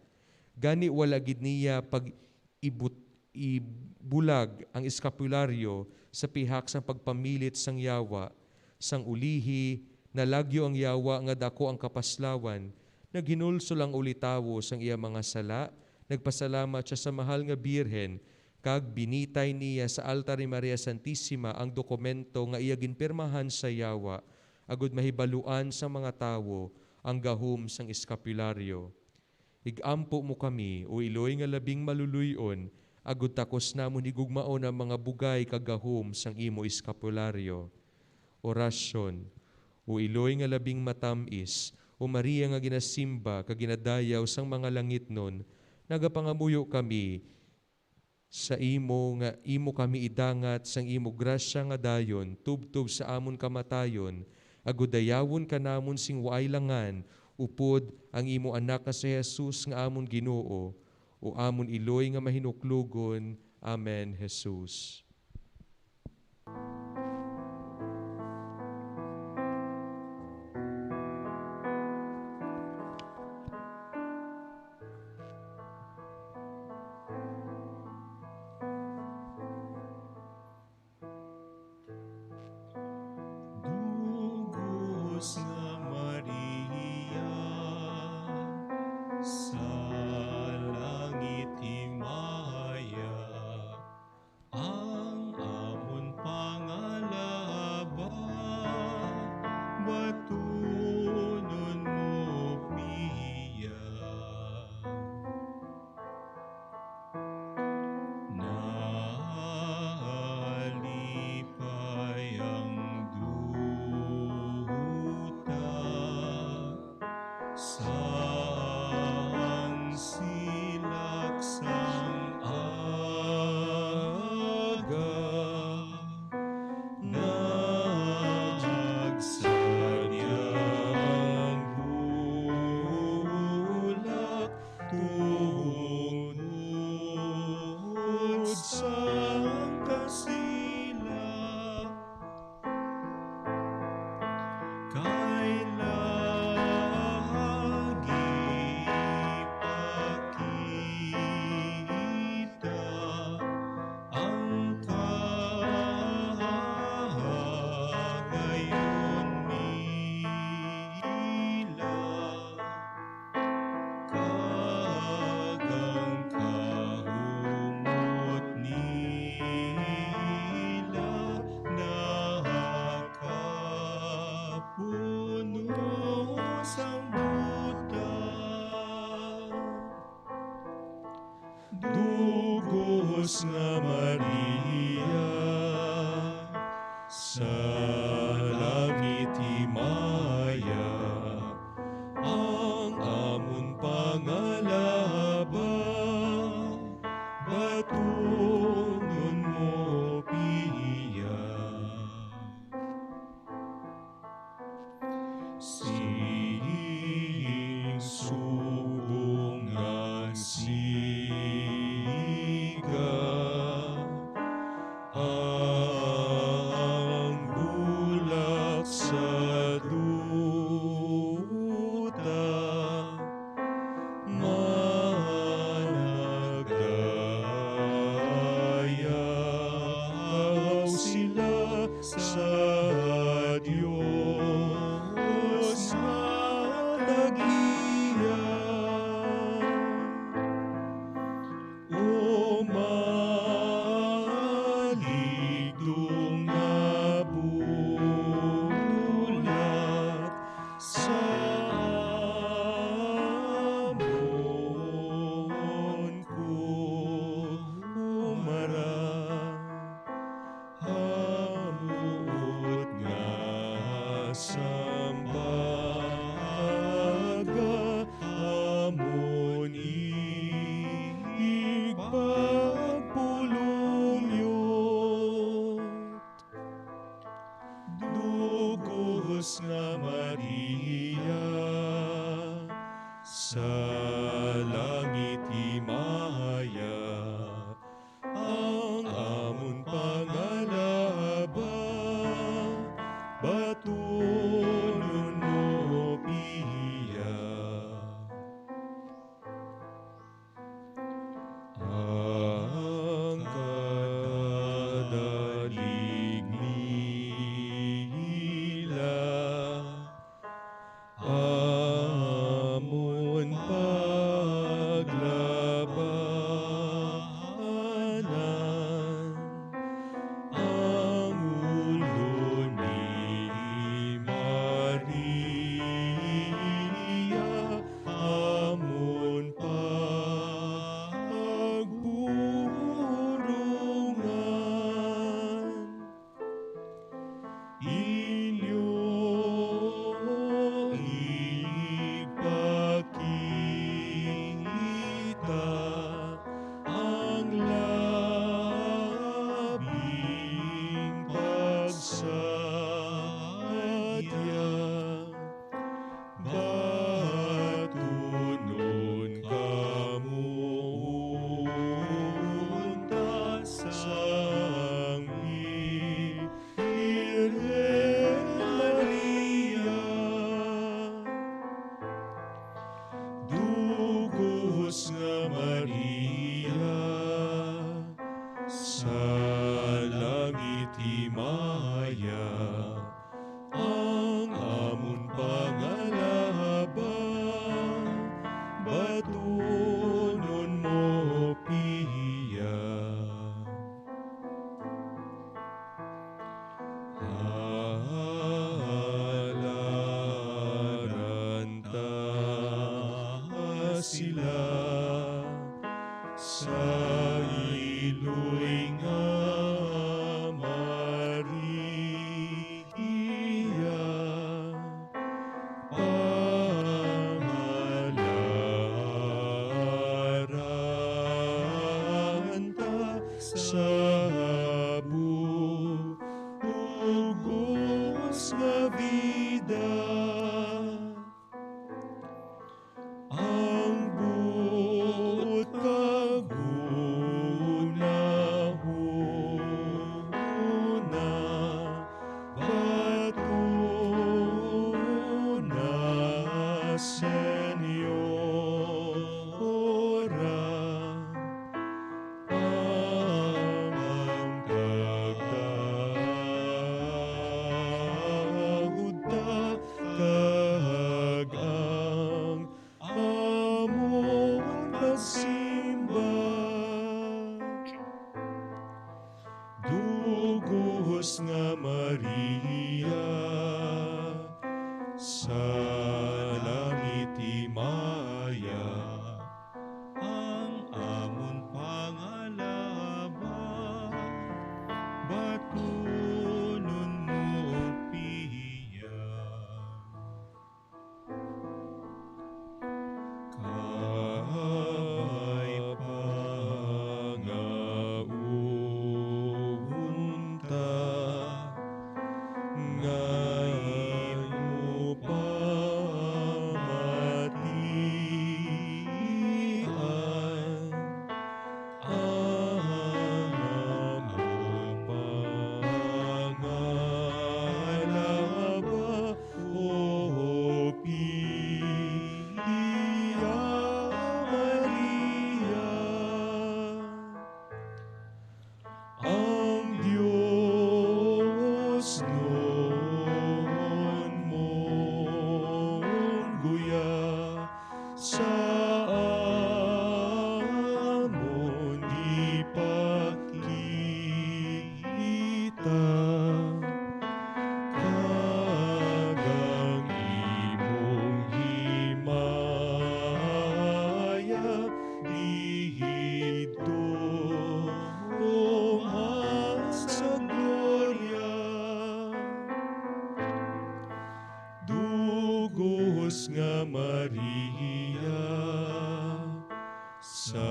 Gani, wala gid niya pag-ibut-, ibulag ang eskapularyo sa pihak sang pagpamilit sang yawa. Sang ulihi, nalagyo ang yawa nga daku ang kapaslawan. Naghinulsol ang ulitawo sang iya mga sala, nagpasalamat sia sa Mahal nga Birhen, kag binitay niya sa altar ni Maria Santisima ang dokumento nga iya ginpirmahan sa yawa, agud mahibaluan sang mga tawo ang gahom sang eskapularyo. Ig-ampo mo kami, O Iloy nga labing maluloy-on, agod takos namon higugmaon ang mga bugay kag gahom sang imo eskapularyo. Orasyon. O Iloy nga labing matam-is, O Maria nga ginasimba kag ginadayaw sang mga langitnon, nagapangamuyo kami sa imo nga imo kami idangat sang imo grasya nga dayon tubtob sa amon kamatayon, agod dayawon ka namon sing waay langan, upod ang imo Anak nga si Jesus nga amon Ginoo, O amon Iloy nga mahinuklogon. Amen, Jesus. Dugos nga Maria, sa langit himaya ang amon pangalaba, batunon mo piya. Nalipay ang duta sang silak sang aga. Nagsadya ang bulak tungod sang kasilak. Kay lagi pakita ang kahagayon nila, kag ang kahumot nila nakapuno sang butang. Dugos nga Maria, sa langit himaya ang amon pangalaba, batunon mo piya. Sing subong nga siga ang bulak sa duta, managdayaw sila sa Dios nga tag-iya. O maligdong nga bulak sa amon kumara. Hamuot nga sambaga amon igpagpulungyot. Dugos nga Maria, sa langit himaya ang amon pangalaba, batunon mo piya. Ang kadadalig nila amon nga bida. Ang buot kag hunahuna, batuna, Senyora. Ang pagkagudta kag ang amon pagsimba. Dugos nga Maria, sa langit himaya, ang amon pangalaba, batunon mo piya. Kabay pa nga unta nga imo pamatian ang amon pangalaba, O Pia Maria. Ang Dios nun mong guya sa amon gipakita, kag ang imong himaya didto mas sa gloria. Dugos nga Maria, sa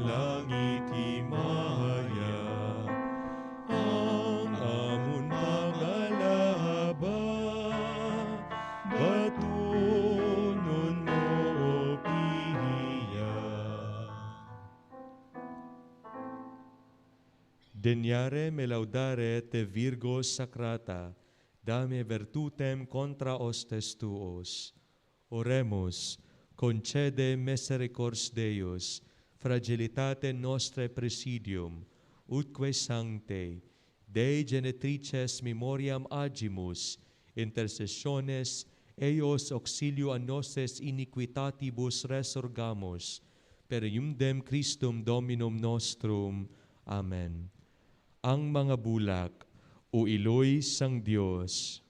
langit himaya, ang amon pangalaba, batunon mo, O Pia. Deniare me laudare te, Virgo Sacrata, dame virtutem contra hostes tuos. Oremus, concede misericordias Deus, fragilitate nostrae presidium, utque sanctae Dei genitrices memoriam agimus, intercessiones eius auxilio a nossas iniquitatibus resurgamus, per eundem Christum Dominum nostrum. Amen. Ang mga bulak, o iloy sang Dios.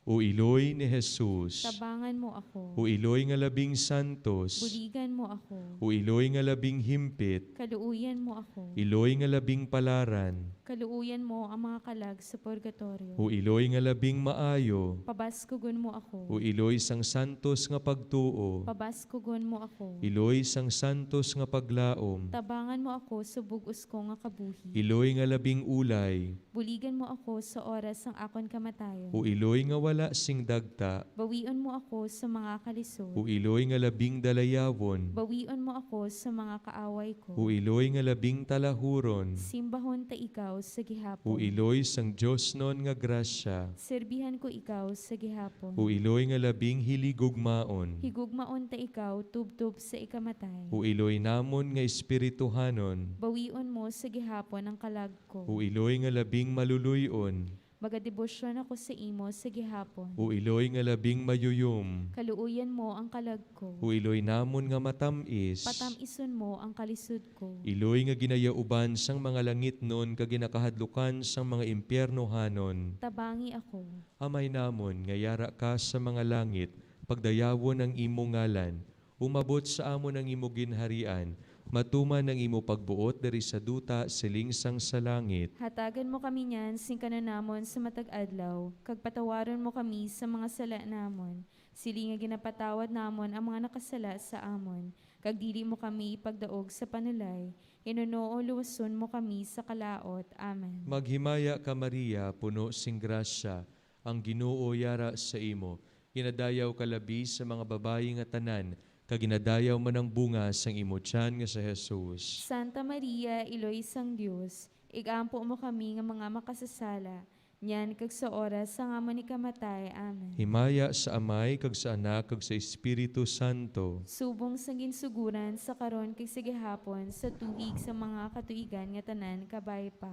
O iloy ni Jesus. Tabangan mo ako. O iloy nga labing santos. Buligan mo ako. O iloy nga labing himpit. Kaluoyan mo ako. Iloy nga labing palaran. Kaluoyan mo ang mga kalag sa purgatorio. O iloy nga labing maayo. Pabaskugon mo ako. O iloy sang santos nga pagtuo. Pabaskugon mo ako. Iloy sang santos nga paglaom. Tabangan mo ako sa bug-os ko nga kabuhi. Iloy nga labing ulay. Buligan mo ako sa oras sang akon kamatayon. O iloy nga wala sing dagta. Bawion mo ako sa mga kalisod. O iloy nga labing dalayawon. Bawion mo ako sa mga kaaway ko. O iloy nga labing talahuron. Simbahon ta ikaw sa gihapon. O iloy sang diosnon nga grasya. Serbihan ko ikaw sa gihapon. O iloy nga labing hiligugmaon. Higugmaon ta ikaw tubtob sa ikamatay. O iloy namon nga espirituhanon. Bawion mo sa gihapon ang kalag ko. O iloy nga labing maluloy-on. Magadebosyon ako sa imo sa gihapon. O iloy nga labing mayuyom. Kaluoyan mo ang kalag ko. O iloy namon nga matam-is. Patam-ison mo ang kalisod ko. Iloy nga ginayauban sang mga langitnon kag ginakahadlukan sang mga impyernohanon. Tabangi ako. Amay namon nga yara ka sa mga langit, pagdayawon ang imo ngalan. Umabot sa amon ang imo ginharian, matuman ang imo pagbuot diri sa duta siling sang sa langit. Hatagan mo kami niyan sing kanunamon sa matag adlaw, kag patawaron mo kami sa mga sala namon, siling nga ginapatawad namon ang mga nakasala sa amon, kag dili mo kami ipagdaog sa panulay, hinunoo luwason mo kami sa kalaut. Amen. Maghimaya ka, Maria, puno sing grasya, Ang Ginoo yara sa imo, ginadayaw ka labi sa mga babayi nga tanan, kag ginadayaw man ang bunga sang imo tiyan nga si Jesus. Santa Maria, Iloy sang Dios, igampo mo kami nga mga makasasala, niyan kag sa oras sang amon ikamatay. Amen. Himaya sa Amay, kag sa Anak, kag sa Espiritu Santo. Subong sang ginsuguran, sa karon kag sa gihapon, sa tuig sa mga katuigan nga tanan, kabay pa.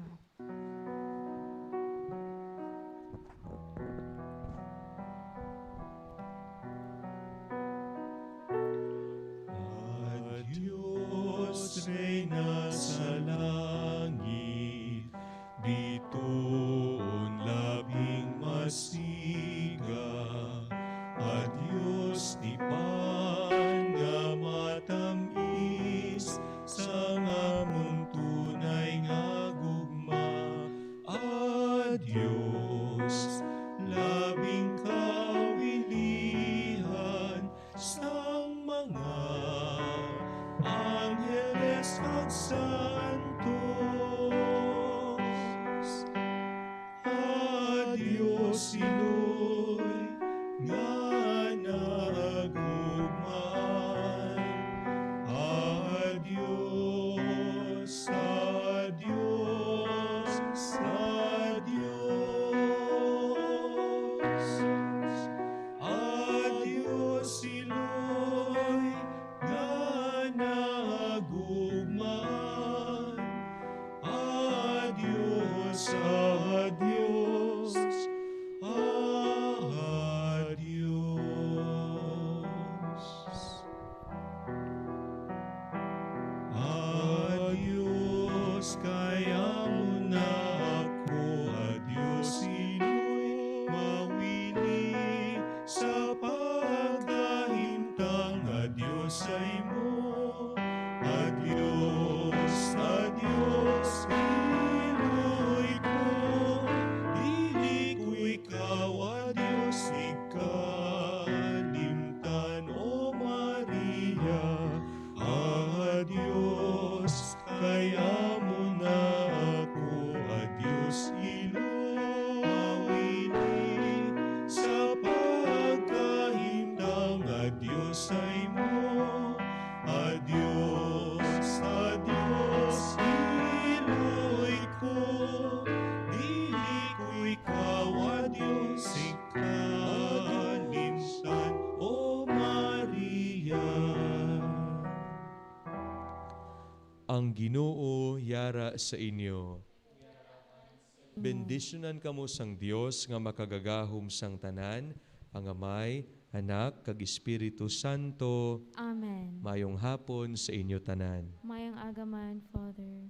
Ang Dios Reyna sa langit, bituon labing masiga. A Dios Tipan nga matamis, sang amon tunay nga gugma. A Dios, labing kawilihan sang mga angheles kag santos. A Dios, Iloy nga nagugma. A Dios, a Dios, a Dios, a Dios, Iloy nga nagugma. A Dios, a Dios, a Dios. A Dios, kay amo na ako, a Dios, Iloy, mawili sa pagkahimtang, a Dios, sa imo. A Dios, a Dios, Iloy ko, dili ko ikaw, a Dios, ikalimtan, O Maria. A Dios, kay amo na ako, a Dios, Iloy, mawili sa pagkahimtang, a Dios, sa imo. A Dios, a Dios, Iloy ko, dili ko ikaw, a Dios, ikalimtan, O Maria. Ang Ginoo yara sa inyo. Bendisyonan kamo sang Dios nga makagagahom sang tanan, ang Amay, Anak, kag Espiritu Santo. Amen. Mayong hapon sa inyo tanan. Mayong aga man, Father.